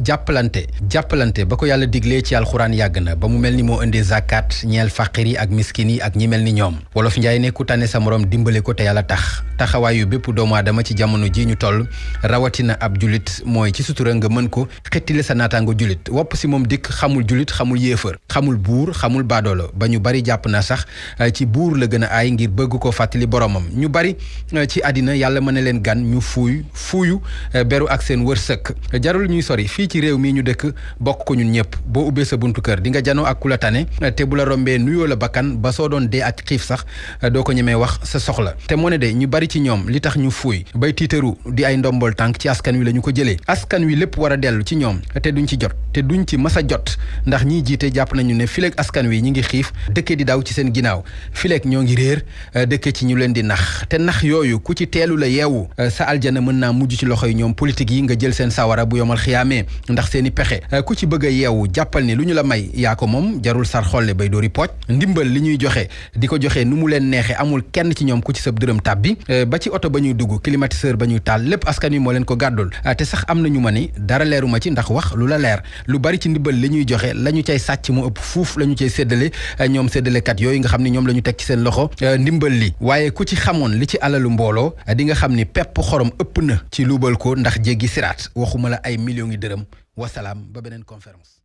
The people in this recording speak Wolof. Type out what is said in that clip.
jàppalante ba ko yàlla diglee ci alxuraan yàgg na ba mu mel ni moo indee zakat ñeel faqir yi ak miskin yi ak ñi mel ni ñoom wolof njaay ne ku tànne sa morom dimbale ko te yàlla tax taxawaayu bépp doomu aadama ci jamono ji ñu toll rawatina ab julit mooy ci sutura nga mën ko xettile sa naataango julit wopp si moom dikk xamul julit xamul yéefar xamul buur xamul baadoolo ba ñu bari jàpp na sax ci buur la gën a aay ngir bëgg ko fàttali boromam ñu bari ci àddina yàlla mën na leen gan ñu fuuyu beru ak seen wërsëg jarul ñuy sori fii ci réew mi ñu dëkk bokk ko ñun ñëpp boo ubbee sa buntu kër di nga janoo ak ku la tane te bu la rombee nuyoo la bakkan ba soo doon dee ak xiif sax doo ko ñemee wax sa soxla te moo ne de ñu bari ci ñoom li tax ñu fuuy bay tiitaru di ay ndombol tànk ci askan wi la ñu ko jëlee askan wi lépp war a dellu ci ñoom te duñ ci jot te duñ ci mës a jot ndax ñiy jiite jàpp nañu ne fileeg askan wi ñi ngi xiif dëkkee di daw ci seen ginnaaw fileeg ñoo ngi réer dëkkee ci ñu leen di nax te nax yooyu ku ci teelu la yeewu sa aljana mën naa mujj ci loxo yi ñoom politique yi nga jël seen sawara bu yomal xiyaamee ndax seen i pexe ku ci bëgg a yeewu jàppal ni lu ñu la may yaa ko moom jarul sar xolle bay doori pooj ndimbal li ñuy joxe di ko joxe nu mu leen neexe amul kenn ci ñoom ku ci sab dërëm tàbbi ba ci oto ba ñuy dugg climatiseur ba ñuy taal lépp askan wi moo leen ko gàddul te sax am na ñu ma ni dara leeruma ci ndax wax lu la leer lu bari ci ndimbal li ñuy joxe la ñu cay sàcc mu ëpp fuuf la ñu cay séddale ñoom séddalekat yooyu nga xam ne ñoom la ñu teg ci seen loxo ndimbal li waaye ku ci xamoon li ci alalu mbooloo di nga xam ni pepp xorom ëpp na ci luubal ko ndax jéggi siraat waxuma la ay millions yi dërëm wasalaam ba beneen conférence